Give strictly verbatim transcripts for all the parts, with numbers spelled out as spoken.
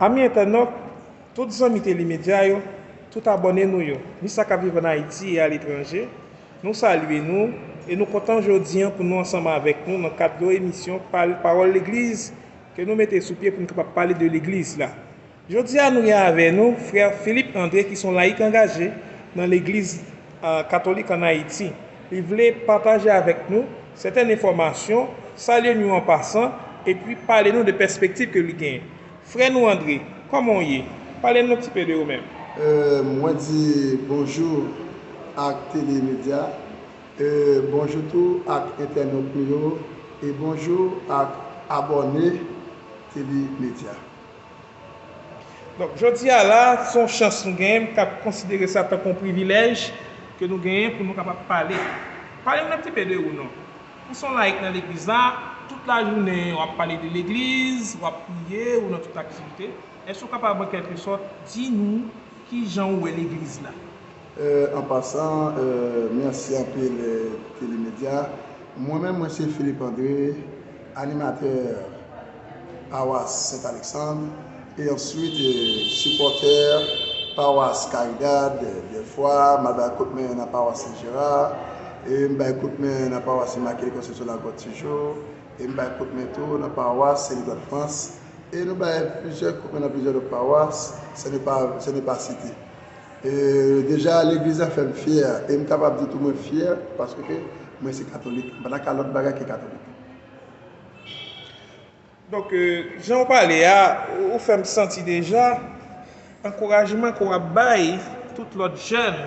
Ami entènòt, tout zanmi Tele Medya yo, tout abòne nou yo, ni sa k ap viv ann Ayiti e aletranje, nou salye nou e nou kontan jodi a pou nou ansanm avèk nou nan kad yon emisyon Pal- Pawòl Legliz ke nou mete sou pye pou n kapab pale de Legliz la. Jodi a nou gen avè nou frè Philippe André ki se yon layik angaje nan Legliz ah, Katolik ann Ayiti. Li vle pataje avèk nou sètèn enfòmasyon, salye nou an pasan, epi pale nou de pèspektiv ke li genyen. Frè nou André, kòman w ye? Pale n yon ti pe de ou menm. Euh, mwen di bonjou ak Tele Medya, euh, bonjou tou ak entènòt nou yo, e bonjou ak abòne Tele Medya. Donk, jodi a la, se yon chans nou genyen, m ka konsidere sa tankou yon privilèj ke nou genyen pou nou kapab pale. Pale n yon ti pe de ou non. Ou se yon layik nan legliz la, tout lajounen w ap pale de legliz, w ap priye, ou nan tout aktivite. Èske w kapab, an kèlke sòt, di nou kijan ou wè legliz la? Euh, an pasan, euh, mèsi anpil, euh, Tele Medya. Mwen menm, mwen se Philippe André, animatè pawas Sent Aleksann, e answit, euh, sipòtè pawas Caridad, dèfwa, m al bay kout men nan pawas Sen Jera, e m bay kout men nan pawas Imakile Konsepsyon Lagwòt Tijou, e m bay kout men tou nan pawas Sen Lidwad Frans, e nou bay plizyè kout men nan plizyè lòt pawas, se ne pa, se ne pa site. E deja, legliz la fè m fyè, e m kapab di tou mwen fyè, paske mwen se katolik. M pa ta ka lòt bagay ke katolik. Donk, euh, jan w pale a, ou fè m santi deja ankourajman ke w ap bay tout lòt jèn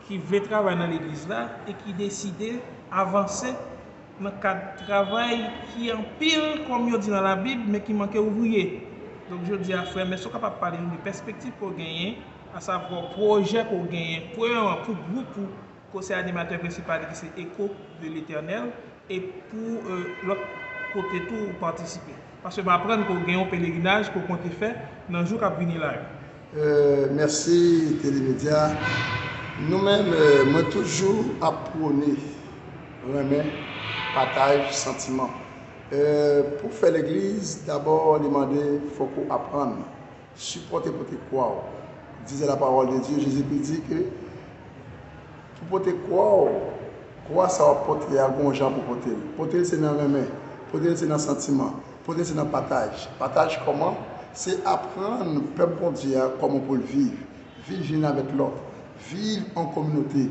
ki vle travay nan legliz la e ki deside avanse nan kad travay ki anpil, kòm yo di nan Labib, men ki manke ouvriye. Donk, jodi a, frè m, èske w kapab pale nou de pèspektiv ke w genyen, asavwa pwojè ke w genyen, premyèman, pou gwoup ou, ke w se animatè prensipal ki se Echo de l'Éternel, e pou, euh, lòt kote tou ou patisipe? Paske m aprann ke w gen yon pelerinaj ke w konte fè nan jou k ap vini la yo. Euh, mèsi, Tele Medya. Nou menm, euh, mwen toujou ap pwone renmen, pataj, santiman. Euh, pou fè legliz, dabò, li mande fòk ou aprann sipòte pote kwa w. Disait la parole de Dieu, Jezikri di ke pou pote kwa w, kwa sa w ap pote a, gon jan pou pote l. Pote l se nan renmen, pote l se nan santiman, pote l se nan pataj. Pataj kòman? Se aprann pèp Bondye a kòman pou l viv. Viv youn avèk lòt. Viv an kominote.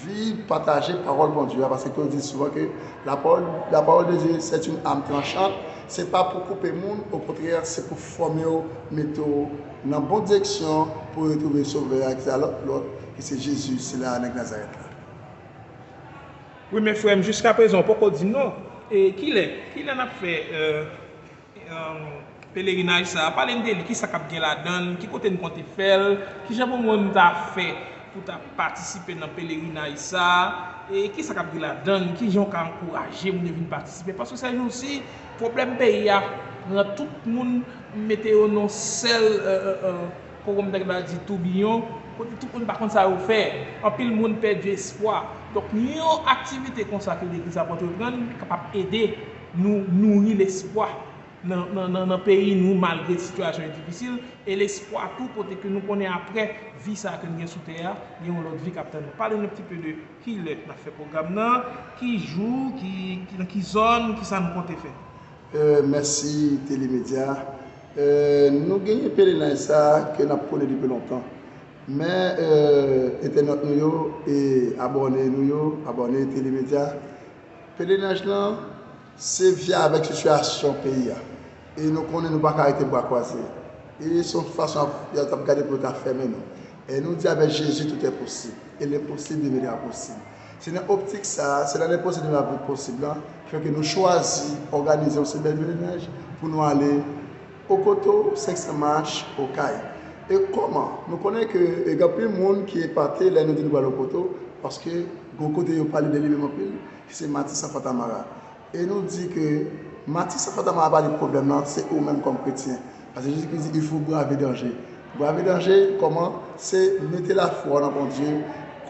Viv, pataje pawòl Bondye a, paske yo di souvan ke la parole, la parole de Dieu, c'est une âme tranchante. Se pa pou koupe moun, okontrè, se pou fòme w, mete w nan bon direksyon pou w retwouve Sovè a, ki se lòt, lòt, ki se Jezi, sila a nèg Nazarèt la. Wi, men frè m, jiskaprezan, ou poko di non. E kilè, kilè n ap fè, euh, euh, pelerinaj sa a? Pale n de li, kisa k ap gen ladan l, ki kote n konte fè l, kijan pou moun ta fè pou ta patisipe nan pelerinaj sa a, e kisa k ap gen ladan l, kijan w ka ankouraje moun yo vin patisipe? Paske sèjousi, pwoblèm peyi a pran tout moun, mete yo nan sèl, euh, euh, euh, kòm nèg la di, toubiyon, kote tout moun pa konn sa yo fè. Anpil moun pèdi espwa. Donk, yon aktivite konsa ke legliz ap antreprann kapab ede nou nouri lespwa nan, nan, nan, nan peyi nou, malgre sitiyasyon yo difisil, e lespwa tou kote ke nou konnen apre vi sa a ke n gen sou tè a, gen yon lòt vi k ap tann nou. Pale nou yon ti pe de kilè n ap fè pwogram nan, ki jou, ki, ki, nan ki zòn, kisa nou konte fè. Euh, mèsi, Tele Medya. Euh, nou genyen pelerinaj sa a ke n ap pwone depi lontan. Men, euh, entènòt nou yo e abòne nou yo, abòne Tele Medya, pelerinaj lan se vya avèk sitiyasyon peyi a. E nou konnen nou pa ka rete bra kwaze. E se yon fason y ap gade pou yo ta fèmen nou. E nou di, avec Jésus, tout est possible. Et l'impossible deviendra possible. Se nan optik sa a, se nan lenposib deviendra posib lan, ki fè ke nou chwazi òganize yon sibèl pelerinaj pou nou ale Okoto, senk san mach, Okay. E kòman? Nou konnen ke e gen anpil moun ki epate lè nou di nou pral Okoto, paske gen yon kote yo pale de li menm anpil, ki se Matisan Fontamara. E nou di ke Matisan Fontamara pa li pwoblèm nan, se ou menm kòm kretyen. Paske Jezikri di, il faut braver danger. Braver danger, kòman? Se mete lafwa w nan Bondye,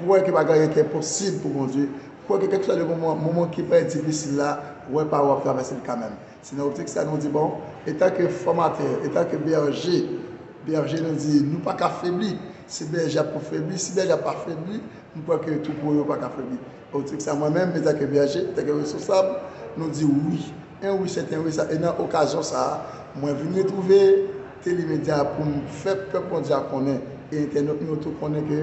kwè ke bagay yo ki enposib pou Bondye, kwè ke kèlkeswa le moman, moman ki parèt difisil la, wè pa ou ap travèse l kanmenm. Se nan optik sa nou di, bon, Etanke fòmatè, etanke bèje, bèje nou di nou pa ka febli. Si bèje ap pou febli, si bèje ap pa febli, m kwè ke twoupo yo pa ka febli. Optik sa, mwen menm, etanke bèje, etanke responsab, nou di wi. En wi, se en wi sa. E nan okazyon sa a, mwen vin retwouve Teli Medya pou m fè pèp Bondye a konnen, e entènot nou yo tou konnen ke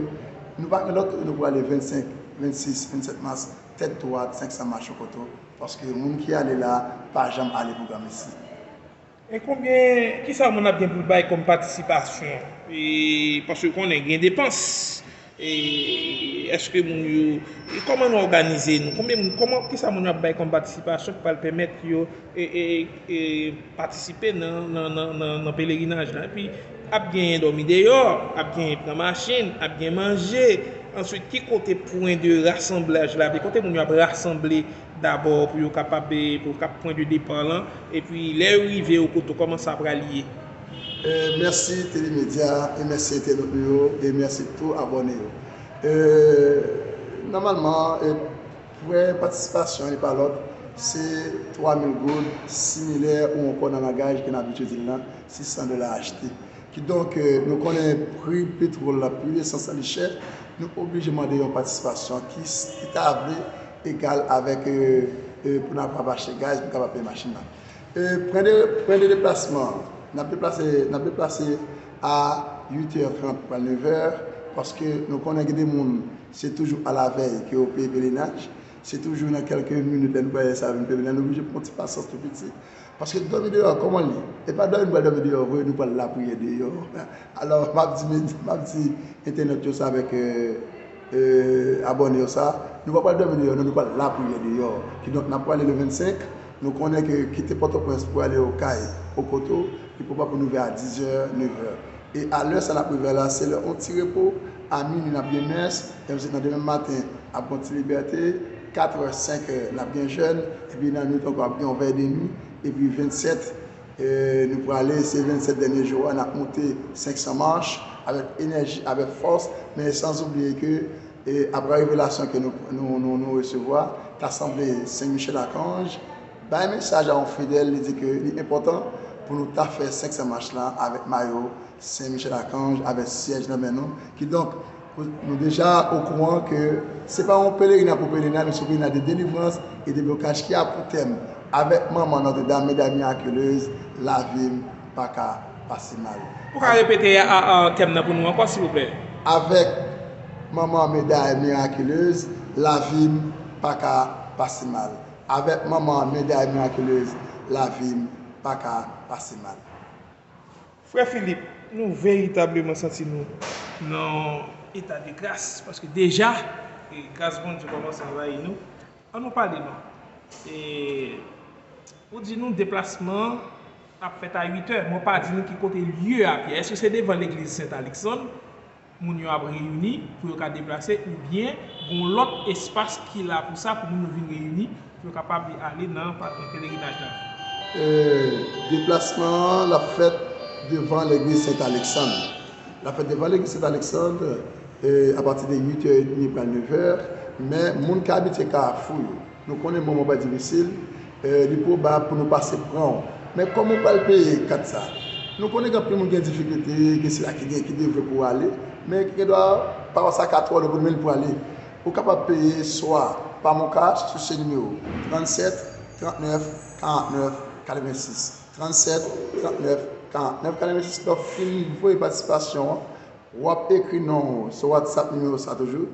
nou pa gen lòt kote nou pou ale vennsenk, vennsis, vennsèt mas, tèt dwat, senk san mach Okoto, paske moun ki ale la pa janm ale pou granmesi. E konbyen, kisa moun ap gen pou l bay kòm patisipasyon? E, paske w konnen, gen depans. E, èske moun yo, e kòman nou òganize nou? Konbyen moun, kòman, kisa moun yo ap bay kòm patisipasyon ki pral pèmèt yo, e, e, e, patisipe nan, nan, nan, nan, nan pelerinaj la? Epi, ap genyen dòmi deyò, ap genyen pran machin, ap gen manje. Answit, ki kote pwen de rasanblaj la? Kote moun yo ap rasanble dabò pou yo kapab, e, pou kap pwen de depa lan? Epi, lè yo rive Okoto, kòman sa pral ye? E, mèsi Teli Medya, e mèsi entènot nou yo, e mèsi tou abòne yo. E, nòmalman, e, prè patisipasyon li pa lòt, se twa mil goud, similè ou ankò nan langaj ke n abitye di l lan, sis san dola achte. Kidonk, e, nou konnen pri petwòl la, pri lesans la li chè, nou oblije mande yon patisipasyon ki, ki ta vle egal avèk, e, e, pou n kapab achte gaz, pou n kapab peye machin nan. E, pwen de, pwen de deplasman, n ap deplase, n ap deplase a uit è trant pral nèf è, paske nou konnen gen de moun, se toujou alavèy ke yo peye pelerinaj, se toujou nan kèlke minit lè nou pral sa vin peye pelerinaj, nou oblije pran ti pasyans tou piti. Paske dòmi deyò, kòman l ye? E pa dòmi, nou pral dòmi deyò vre, nou pral lapriyè deyò. Alò, m ap di, m ap di entènot yo sa avèk, e, e, abòne yo sa, nou pa pral dòmi deyò, non, nou pral lapriyè deyò. Kidonk, n ap prale le vennsenk, nou konnen ke kite Pòtoprens pou ale Okay, Okoto, li pwobab pou n rive a diz è, nèf è. E a lè sa n ap rive la, se lè yon ti repo, a minui n ap gen mès, ensuite nan demen maten ap gen yon ti libète, kat è, senk è n ap gen jèn, epi nan nwit ankò ap gen yon vèy de nwi, epi vennsèt, e, nou prale, se vennsèt dènye jou a, n ap monte senk san mach, avèk enèji, avèk fòs, men san oubliye ke, e, apre revelasyon ke nou, nou, nou, nou resevwa, ta sanble Sen Michel Akanj bay mesaj a yon fidèl, li di ke li enpòtan pou nou ta fè senk san mach la avèk mayo Sen Michel Akanj, avèk syèj nan men nou. Kidonk, nou deja okouran ke se pa yon pelerin pou pelerin, men se yon pelerin de delivrans e de blokaj ki a pou tèm, avèk manman Notre-Dame, Médaille Miraculeuse, lavi m pa ka pase mal. Ou ka repete a, a, tèm nan pou nou ankò, silvouplè? Avèk manman Médaille Miraculeuse, lavi m pa ka pase mal. Avèk manman Médaille Miraculeuse, lavi m pa ka pase mal. Frè Philippe, nou veritableman santi nou nan eta de gras, paske deja, e, gras Bondye kòmanse anvayi nou. Ann nou pale non. E, ou di nou deplasman an ap fèt a uit è, men w pa di nou ki kote lye a ye. Èske se devan legliz Sent Aleksann moun yo ap reyini pou yo ka deplase, oubyen gen yon lòt espas ki la pou sa, pou moun yo vin reyini, pou yo kapab ale nan pa-, nan pelerinaj la? E, deplasman an l ap fèt devan legliz Sent Aleksann. L ap fèt devan legliz Sent Aleksann, e, apati de uit è edmi pral nèf è, men moun k abitye Kafou yo, nou konnen moman pral difisil, e, li pwobab pou nou pase pran w. Men kòman w pral peye kat sa? Nou konnen gen anpil moun gen difikilte, gen sila ki gen, ki devwe pou ale, men gen dwa pawòs sa ka twò lou pou nou, men li pwale. Ou kapab peye swa pa MonCash sou se nimewo trannsèt, trannèf, karannèf, katrevensis. Trannsèt, trannèf, karannèf, katrevensis. Lè w fin voye patisipasyon an, w ap ekri non w sou WhatsApp nimewo sa toujou,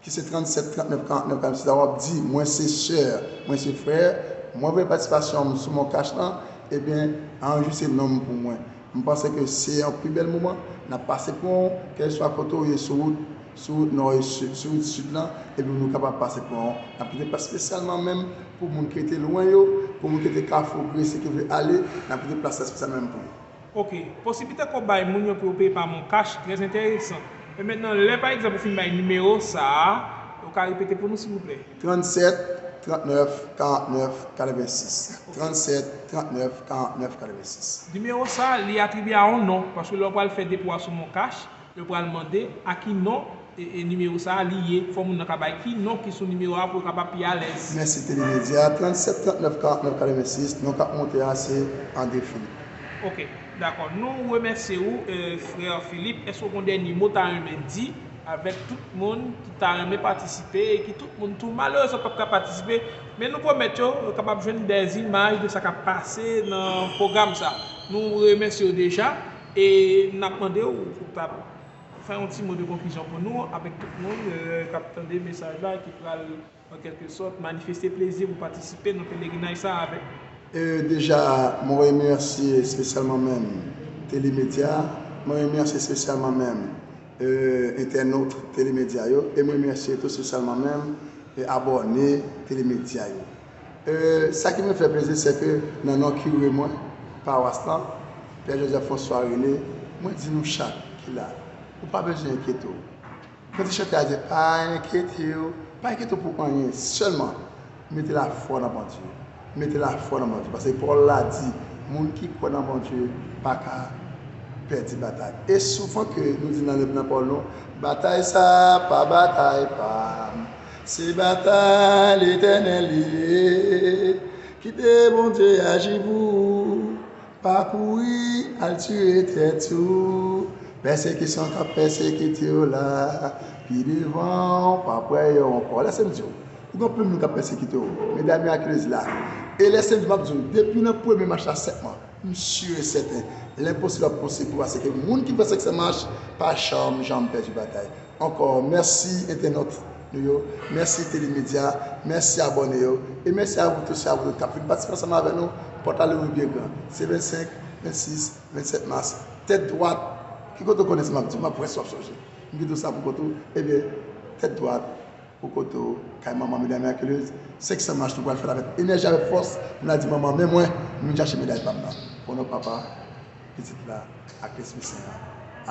ki se trannsèt, trannèf, karannèf, karannèf. W ap di, mwen se sè, mwen se frè, mwen voye patisipasyon m sou MonCash lan, ebyen, anrejistre non m pou mwen. M panse ke se yon pi bèl moman, n ap pase pran w, kèlkeswa kote w ye sou wout, sou wout nò e sid, sou wout sid lan, epi nou kapab pase pran w. N ap kite plas espesyalman menm pou moun ki rete lwen yo, pou moun ki rete Kafou Gresi ki vle ale, n ap kite plas la espesyalman menm pou yo. Ok, posiblite ke w bay moun yo pou yo peye pa MonCash, trè enteresan. E mentnan, lè pa egzanp ou fin bay nimewo sa a, ou ka repete pou nou silvouplè? Trannsèt, trannèf, karannèf, katrevensis. Trannsèt, trannèf, karannèf, katrevensis. Nimewo sa a, li atribye a yon non, paske lè w pral fè depo a sou MonCash, yo pral mande a ki non e, e nimewo sa a, li ye, fò moun nan ka bay ki non ki sou nimewo a pou yo kapab pi alèz. Mèsi Tele Medya. Trannsèt trantnèf karantnèf katrevensis, non k ap monte a se André Philippe. Ok, dakò. Nou remèsye ou, e, frè Philippe. Èske w gen yon dènye mo w ta renmen di avèk tout moun ki ta renmen patisipe e ki tout moun tou malerezman p ap ka patisipe? Men nou pwomèt yo, yo kapab jwenn dè imaj de sa k ap pase nan pwogram sa. Nou remèsye w deja e n ap mande w pou w ta fè yon ti mo de konklizyon pou nou avèk tout moun, e, k ap tande mesaj la e ki pral an kèlke sòt manifeste plezi pou patisipe nan pelerinaj sa a avèk. E, deja, mwen remèsye espesyalman menm Tele Medya, mwen remèsye espesyalman menm, e, entènot Tele Medya yo, e mwen remèsye tou espesyalman menm e abòne Tele Medya yo. E, sa ki mwen fè plezi, se ke nan non kire mwen, pawas lan, Pè Joseph François René, mwen di nou chak ki la, ou pa bezwen enkyete w. Mwen di chante a di, pa enkyete w, pa enkyete w pou anyen, sèlman mete lafwa nan Bondye. Mete lafwa nan Bondye. Paske pawòl la di, moun ki kwè nan Bondye pa ka pèdi batay. E souvan ke nou di nan, nan pawòl nou, batay sa a pa batay pa m, se batay Letènèl li ye. Kite Bondye aji pou ou. Pa kouri al tiye tèt ou. Pèsekisyon k ap pèsekite w la, pi devan w p ap wè yo ankò. Lèse m di w, ou gen anpil moun k ap pèsekite w. Medam yo ak Lez la. E lèse m di w, m ap di w, depi nan premye mach la sèt mwa, m si e sèten, lenposib ap posib pou paske moun ki fè senk san mach pa janm, janm pèdi batay. Ankò, mèsi entènot nou yo, mèsi Tele Medya, mèsi abòne yo, e mèsi a vous tous et à vous toutes k ap vin patisipe ansanm avè nou. Pòt la louvri byen gran. Se vennsenk, vennsis, vennsèt mas. Tèt dwat, ki kote w konnen sa m ap di w, m ap wè si w ap sonje. M kite w sa pou kont ou. Ebyen, tèt dwat pou kote w, kay manman medam mirakilez, senk san mach nou pral fè l avèk enèji, avèk fòs, pou n al di manman, men mwen, m vin chache meday pa m nan. O non Papa, Pitit la, ak Lespri Sen an.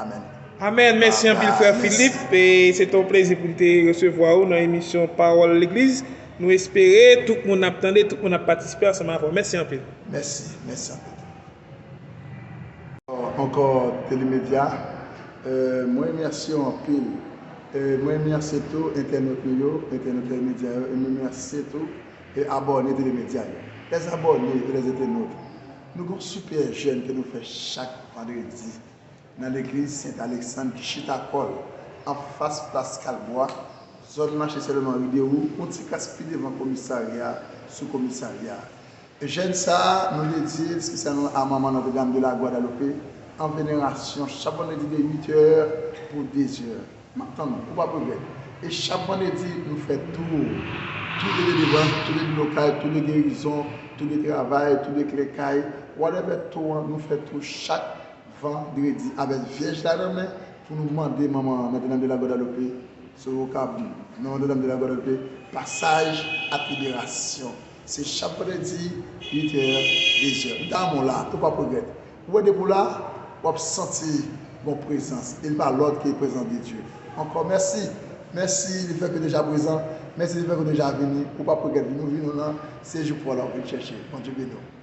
Amèn. Amèn. Mèsi anpil, frè Philippe. E se te yon plezi pou n te resevwa w nan emisyon Pawòl Legliz. Nou espere tout moun ap tande, tout moun ap patisipe ansanm avè w. Mèsi anpil. Mèsi, mèsi anpil. Ankò, Tele Medya, e, mwen remèsye w anpil. E, mwen remèsye tou entènot nou yo, entènot Tele Medya yo, e mwen remèsye tou e abòne Tele Medya yo. Lèzabòne e lèzentènot, nou gen yon sipè jèn ke nou fè chak vandredi nan legliz Sent Aleksann ki chita kò l anfas plas Kalbwa, zòn mache Sèlman ri Dewou, yon ti kras pi devan komisarya, sou komisarya. Jèn sa a, nou dedye l espesyalman a Manman Notre-Dame de la Guadeloupe, an venerasyon, chak vandredi de uit è pou de zè. M ap tann ou, ou p ap regrèt. E chak vandredi, nou fè tou. Tou de delivrans, tou de lokal, tou de gerizon, tou de travay, tou de klèkay, whatever tou an, nou fè tou chak vandredi avèk vyèj la nan men pou nou mande Manman Notre-Dame de la Guadeloupe, Soroka, Manman Notre-Dame de la Guadeloupe, pasaj ak liberasyon. Se chak vandredi, uit è, de zè. M ta renmen w la, ou p ap regrèt. Ou wè depi w la, w ap santi gon prezans. E li pa lòt ke prezans de Dye. Ankò mèsi. Mèsi lefètke w deja prezan. Mèsi lefètke w deja vini. Ou p ap regrèt vini ou vini w lan. Se jou pou w la w vin chèche. Bondye beni w.